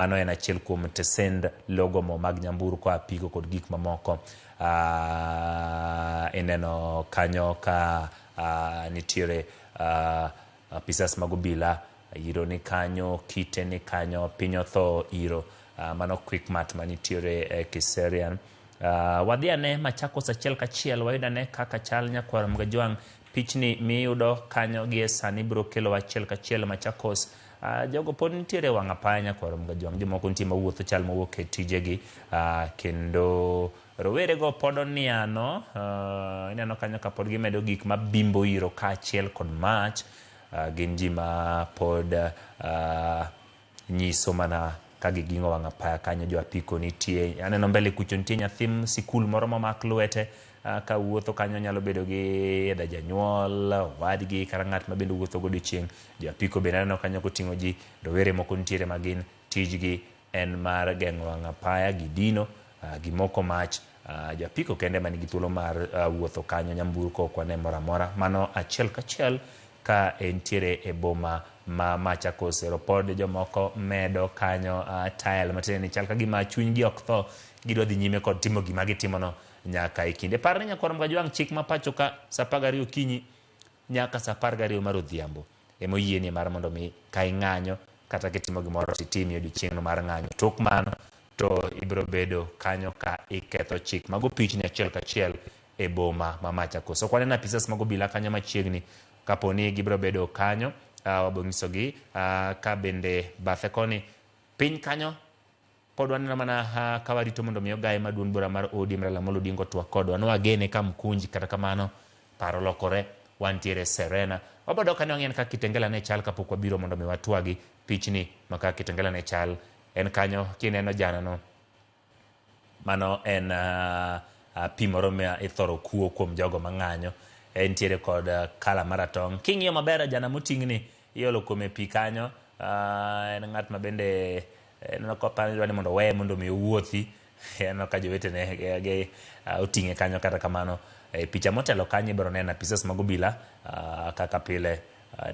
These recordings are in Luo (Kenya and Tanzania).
Mano en achiel kuom tesend logo mo mag nyamburko, apiko kod gik mamoko. Ineno kanyo ka nitiere apisas mag obila, iro ni kanyo, kite ni kanyo, piny otho iro. Mano Quickmart manitiere e Kiserian. Wadhi ane Machakos achiel kachiel, wayud ane kaka chal nyakwar Mgajwang'. Pichni miyudo kanyo gie sani biro kelowa achiel kachiel Machakos. Jogo pod nitiere e wang' apaya nyakwar Mgajwang'. Jomoko nitie mawuotho chal mowuok e tijegi. Kendo rowerego pod oniano. Ineno kanyo ka pod gimedo gik mabimbo iro kaachiel kod mach. Gin ji ma pod nyiso mana ka giging'o wang' apaya kanyo. Jo apiko nitie. Aneno mbele kucho nitie nyathi sikul moro momak lwete ka wuotho kanyo, nyalo bedo gi either janyuol, owadgi kata ng'at ma bende wuotho godiochieng'. Jo apiko bende aneno kanyo koting'o ji. Rowere moko nitiere ma gin tijgi en mar geng'o wang' apaya, gidino, gimoko mach. Jo apiko kende manigi thuolo mar wuotho kanyo, nyamburko ok wane moro amora. Mano achiel kachiel ka entiere e boma ma Machakos. Ero pod jomoko medo kanyo tile matiende ni chal ka gima chunygi ok tho, gidwa dhi nyime kod timo gima gitimono nyaka e kinde. Par ni nyakwar Mgajwang' chik ma pacho ka saa 12 okinyi nyaka saa 12 mar odhiambo ema oyienie mar mondo mi ka ing'anyo kata kitimo gimoro to itimie odiochieng'no mar ng'anyo. Tok mano to ibiro bedo kanyo ka iketho chik. Mago pichni achiel kachiel e boma ma Machakos. Ok waneno apisas mag obila kanyo machiegni. Kapo ni gibiro bedo kanyo, wabiro nyisogi ka bende bathe koni piny kanyo pod waneno mana ka warito mondo mi ogaye ma duond bura mar ODM Raila Amolo Odinga otwak kodwa. Nwagene ka mkunji, kata kamano paro lokore, wantiere Serena. Wabiro dok ane wang'en kaka Kitengela ne chal kapok wabiro mondo mi watwagi pichni ma kaka Kitengela ne chal. En kanyo kineno janano, mano en pi moro ma ithoro kuo kuom jogo mang'anyo. Entiere kod kala maratong'. King'iyo maber jana moting'ni iolo kuome pi kanyo. En ng'at ma bende ineno ka oparo ni mondo oweye mondo mi owuothi. Aneno ka jowetene gi oting'e kanyo. Kata kamano e picha motelo kanyo ibiro neno apisas mag obila kaka pile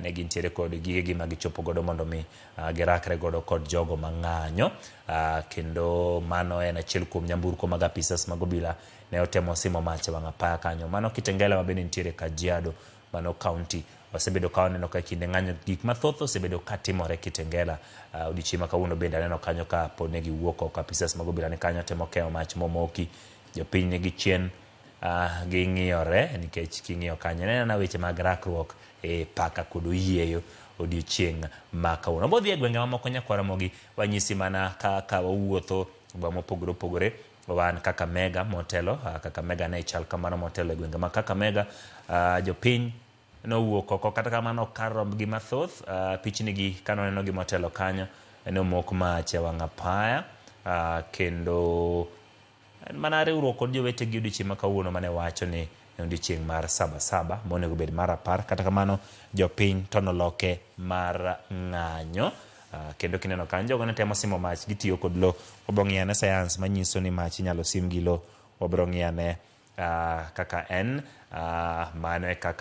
ne gintiere kod gigegi ma gichopo godo mondo mi girakre godo kod jogo mang'anyo. Kendo mano en achiel kuom nyamburko mag apisas mag obila ne otemo simo mach e wang' apaya kanyo. Mano Kitengela ma bende nitiere Kajiado, mano county. Wasebedo ka waneno ka kinde ng'anyo gik mathoth osebedo ka timore Kitengela. Odiochieng' ma kawuono bende aneno kanyo ka pod ne giwuok oko, apisas mag obila ni kanyo temo keyo mach momoki. Jopiny nigi chien, ging'iyore nikech king'iyo kanyo ineno weche mag rakruok e paka kod oyieyo odiochieng' ma kawuono. Wabiro dhi e gwenge mamoko nyakwar Ramogi, wanyisi mana kaka wawuotho gwenge mopogore opogore. Wan Kakamega motelo, Kakamega ne chal kamano motelo e gwenge ma Kakamega. Jopiny nowuok oko, kata kamano kar rombgi mathoth, pichni gi kane waneno gi motelo kanyo, ne omok mach e wang' apaya, kendo en mana riwruok kod jowetegi odiochieng' ma kawuono mane wacho ni en odiochieng' mar saba saba monego bed mar 10. Kata kamano jopiny to noloke mar ng'anyo. Kendo kineno kanyo jogo ne temo simo mach gitiyo kod lo. Wabiro ng'iyo ane sayans manyiso ni mach inyalo sim gi lo. Wabiro ng'iyo ane kaka en mano e kaka